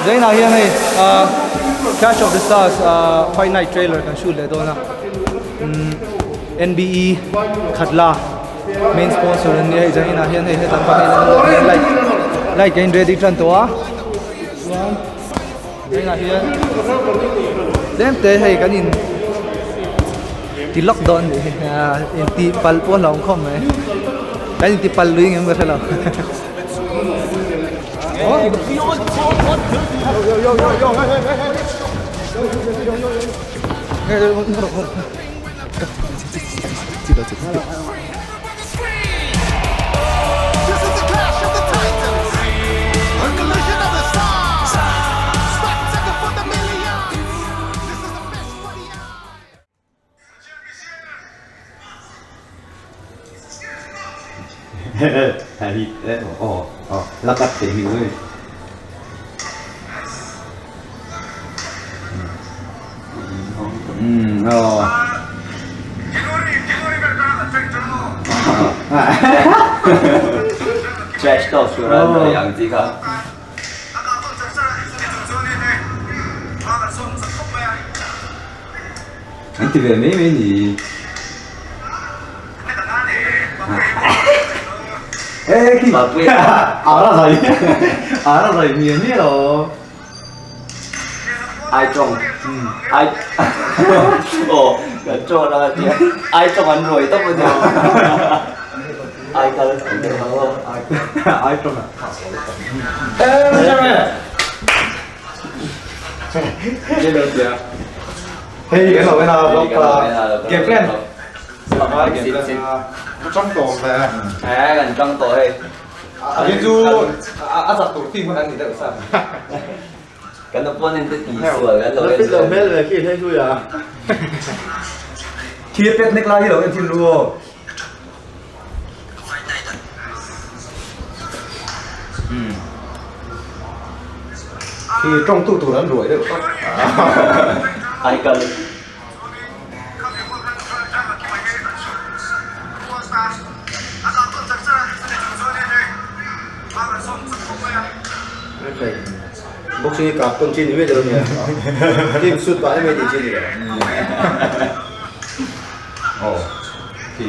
Zainah hian hei Clash of the Stars Fight Night trailer kan shoot leh dawn a NBE Khatla main sponsor an nia hei Zainah hian hei hetah pahnih an awm a light light a in ready tan tawh a chuan Zainah hian tlem te hei kan in ti lawk dawn a nih hi intih palh pawh a hlauhawm khawp mai kan inti palh lui ngem ka hre lo. Trash talk ang chi kha. An ti ve mai mai ni. Ê khi à ra rồi à ra rồi miền như rồi Ai trong ai ồ gần cho là ai trong ăn rồi tóc bao nhiêu ai kal ai trong à ê Hei kan lo en a vlog game plan Trang tawh ve. Ê kan trang tawh hei. A hi chu a chak tur team khan an ni deuh sa. Kan opponent te ti sual kan lo en. Fit lo hmel ve khi hei hui a. Khi pet nek lai hi lo en thin ru aw. Khi tawng tu tur an ruai deuh tawp. Ai kal. Boxing hi kap tawn chi ni mai lo nia. Team shoot pah ni mai tih chi ni lo. Aw khi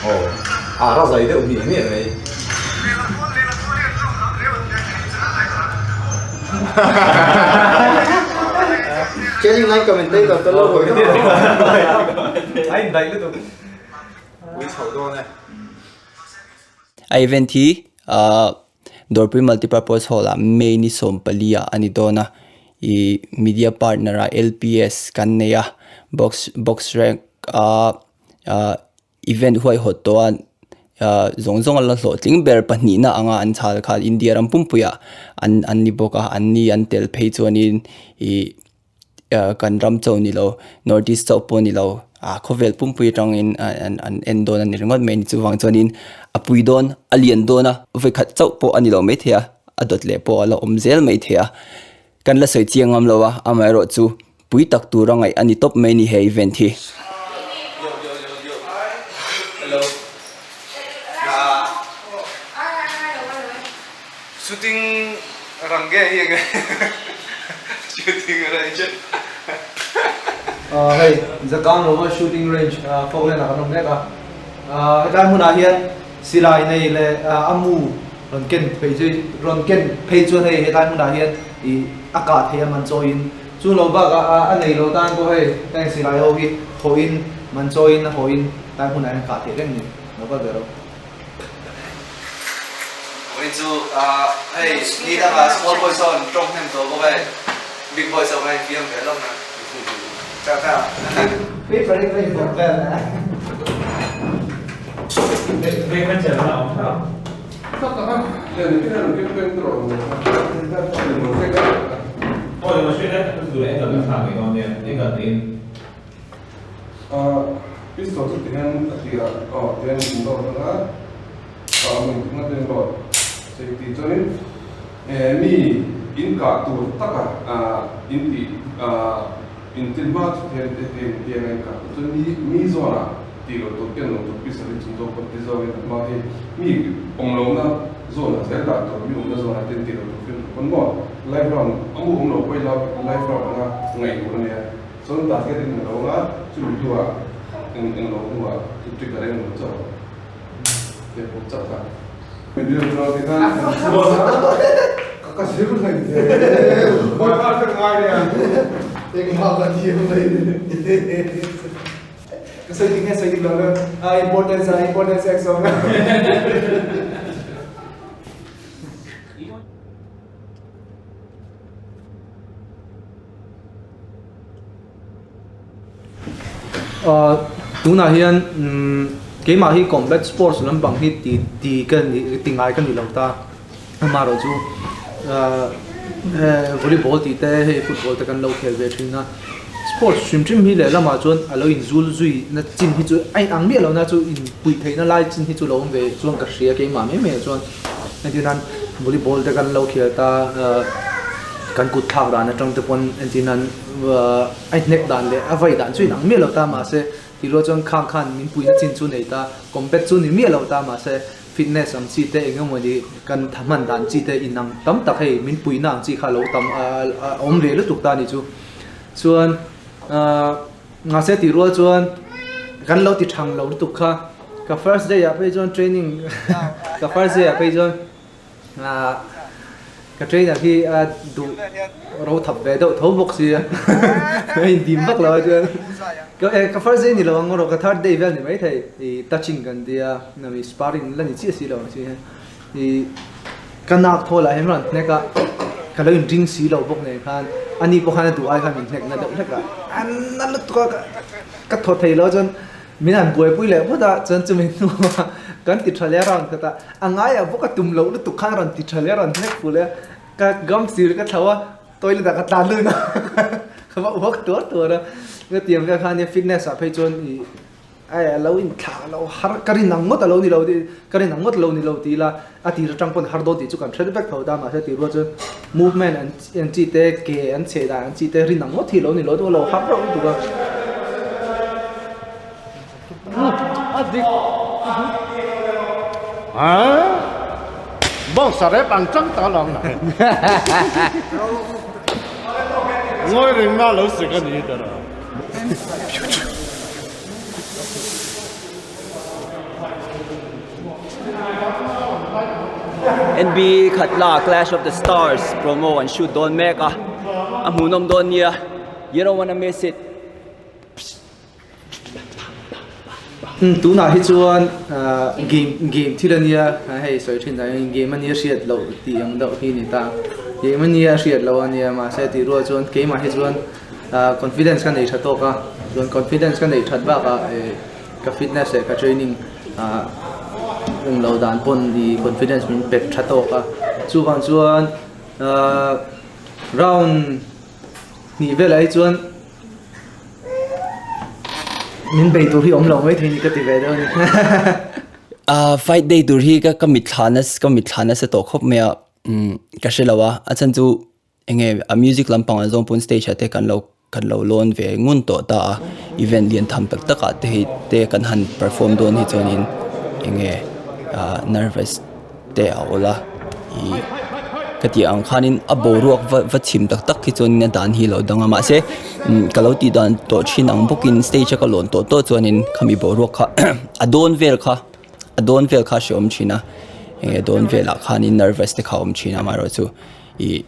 aw a ra zai deuh hnih hnih mai. Challenge ngai commentator te lo hawi tawh. A indaih lutuk. Ui chho dawn e. A event hi ahh Dawrpui Multipurpose Hall ah May ni 14 ah a ni dawn a ih media partner ah LPS kan nei a box box rank ah ah event huaihawt tawh a ah zawng zawng a la hlawhtling ber pahnihna anga an chhal kha India ram pumpuiah an an ni bawk a an ni an tel phei chuanin ih kan ram chauh ni lo north east chauh pawh ni lo ah khawvel pumpui atangin an an en dawn a ni ringawt mai a ni chuvang chuanin a pui dawn a lian dawn a vawikhat chauh pawh a ni lo maithei a a dawt leh pawh a la awm zel maithei a kan la sawi chiang ngam lo a amaherawh chu pui tak tura ngaih a ni tawp mai a ni he event hi. Shooting rang nge hi enge shooting range hei Zakang lova shooting range Falkland ah kan awm mek a hetlai hmunah hian silai nei leh a mu rawn ken phei chu rawn ken phei chuan hei hetlai hmunah hian ih a kah theih a man chawiin chu lo bakah a nei lo tan pawh hei heng silai ho hi hawhin man chawiin a hawhin tlai hmunah hian kah theih reng a ni lo kal ve rawh. Vawiin chu hei ni dangah small boys ho an tawng hnem tawh bawk e, big boys ho kha infiam ve hlawm na. Chah chah. Paper hi ka inbawk vel na. Pistol chu tihian a tirah aw tihian in load ang a, a awm in thung a tihian load safety chuanin eh mi in kah tur taka ah in tih ah in tin hma chu tihian tiang a in kah tur chuan mi mi zawnah. Tih loh tur ken loh tur pistol hi chung zawk pawn ti zawngin a hma hi mi awm lohna zawn ah zel dah tur mi awmna zawn ah ten tih loh tur fimkhur pawn maw live round a mu awm loh pawhin live round anga ngaih tur a nia chuan target in a lo anga chumi hnuah eng eng lo hnuah chu trigger eng lo chauh te pawh chauh kha middle round te khan Ka ka zir hlei te. Engmah ka thiam hlei te. Ka sawi dik nge sawi dik lo le a importance a importance ek zawng Tunah hian keimah hi combat sports lampang hi ti ti ka ni ti ngai ka ni lo ta amaherawhchu volleyball tih te hei football te kan lo khel ve thin a. Sports hrim hrim hi lehlamah chuan a lo inzul zui na chin hi chu a inang miah lo na chu inpuih theihna lai chin hi chu lo awm ve chuan ka hria keimah mai mai ah chuan entir nan volleyball te kan lo khel ta kan kut thlak dan atang te pawn entir nan a inhnek dan leh a vai dan chu inang miah lo ta mahse tih rual chuan khang khan min puihna chin chu nei ta combat chu ni miah lo ta mahse fitness ang chi te eng emawni kan tha hman dan chi te inang tam tak hei min puihna ang chi kha a lo tam a awm ve lutuk ta a ni chu. Chuan mahse tih rual chuan kan lo ti thang lo lutuk kha ka first day ah phei chuan training ka first day ah phei chuan ka trainer hi a duh ro thap ve deuh tho bawk sia a indim vak lo a chuan ka first day ni lo ang erawh ka third day vel ni maithei ih touching kan tia sparring la ni chiah si lo ang chi hian. I ka nak thaw lah hian rawn hnek a, ka lo inring si lo bawk nen khan ani pawh khan a duh ai khan min hnek na deuh hlek a, a na lutuk a ka thaw thei lo chuan min han buaipui leh phawt a, chuan chumi hnuah kan ti tha leh a round khat a, a ngaiah bawk a tum loh lutuk khan a rawn ti tha leh a rawn hnek fuh leh a, ka gam sir ka thlo a, toilet ah ka tlan lut a, ka va uak tuar tuar a, ka tiang vel khan fitness ah phei chuan i. Ai a lo inthlah lo har ka rin ang ngawt a lo ni lo tih ka rin ang ngawt lo ni lo tih ila a tir atang pawn har dawn tih chu kan hre vek tho ta mahse tih rual chuan movement an an chi te ke an chhe dan an chi te rin ang ngawt hi lo ni lo chu a lo har reuh lutuk a. A dik a boxer rep ang chang ta lo ang ngawi reng na lo sek a ni ta lo. NB Khatla Clash of the Stars promo an shoot dawn mek a a hmuhnawm dawn nia you don't wanna miss it. Tunah hi chuan game game thil ania hei sawi thin dan hian game ania hriat loh tih ang deuh hi a ni ta game ania hriat loh ania mahse tih rual chuan keimah hi chuan Confidence ka nei tha tawk a, chuan confidence ka neih that bakah ka fitness leh ka training eng lo dan pawn i confidence min pek tha tawk a, chuvang chuan round hnih velah hi chuan min bei tur hi awm lo maithei ni ka ti ve deuh a ni. Fight day tur hi ka mitthla nasa ka mitthla nasa tawh khawp mai a, ka hre lo a, a chhan chu Enge a music lampang ah zawng pawn stage ah te kan lo kan lo lawn ve ngun tawh ta a event lian tham tak tak ah te hei te kan han perform dawn hi chuanin enge ah nervous te a awl a ih ka tih ang khanin a boruak va va chim tak tak hi chuanin a dan hi a lo dang a mahse ka lo tih dan tawh thin ang bawkin stage a ka lawn tawh tawh chuanin khami boruak kha a dawn vel kha. A dawn vel kha a hreawm thin a, enge dawn velah khanin nervous te kha a awm thin a amaherawhchu ih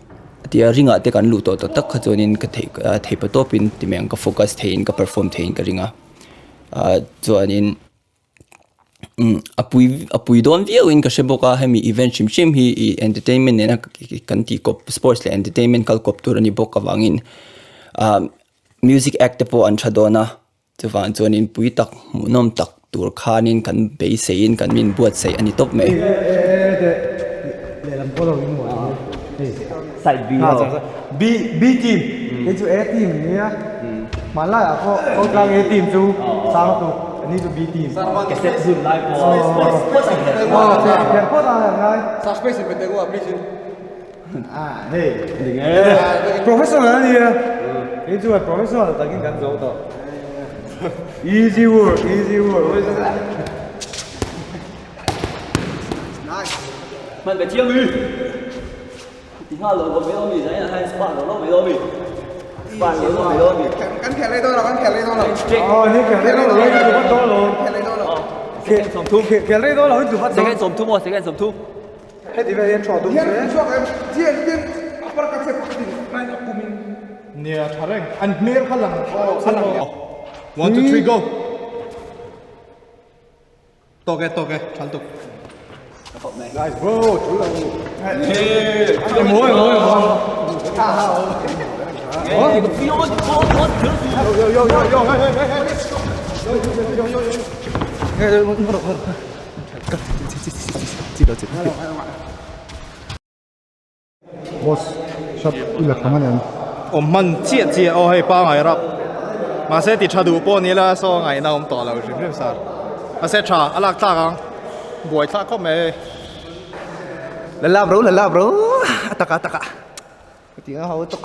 tia ringah te kan luh tawh tak tak kha chuanin ka theih theih pa tawpin ti mai ang ka focus theihin ka perform theihin ka ring a ah chuanin umm a pui a pui dawn viauin ka hre bawk a hemi event hrim hrim hi ih entertainment nena kan tih kawp sports leh entertainment kal kawp tur a ni bawk avangin ah music act te pawh an tha dawn a. Chuvang chuan inpui tak hmuhnawm tak tur khanin kan beiseiin kan inbuatsaih a ni tawp mai. Side B ho. B B team hei chu A team nia hmanlai ah pawh Khawtlang A team chu sang tuk ani chu B team. Cassette zun lai pawh sports phawt a herh. Herh phawt a herh ngai. Hei professional a nia kei chuan professional takin kan zo tawh. Easy work, easy work. Man ve chiang ư. Ti nga lo ko me lo mi zai na hai spa lo lo me lo mi. Spa lo lo me lo mi. Kan khel lei dawn lo, kan khel lei dawn lo. Oh, ni khel lei dawn lo, ni duh dawn lo. Khel lei dawn lo. Second 30. Khel lei dawn lo, ni duh dawn. Second 30 mo, second 30. Heti vel hian thaw dum Hian se. chhuak em, chian tin upper ka chep tin nine a kumin. Nia tha reng. An hmel kha lang kha lang. 1 2 3 go. Tawk e, tawk e, thal tuk. Nice bro, chú là. Hey, mồi mồi mồi. Yo yo yo yo, hey hey hey. Yo yo yo yo. Hey, ngồi ngồi. Boss, shot i la thang aniang. Awm hman chiah chiah aw hei pangai rap mahse ti tha duh pawh ni la saw ngaihna awm tawh lo hrim hrim sar mahse tha a lak tlak ang buai thlak khawp mai hei. La la bro, la la bro. Ataka ataka. Ka ti nga ho tuk.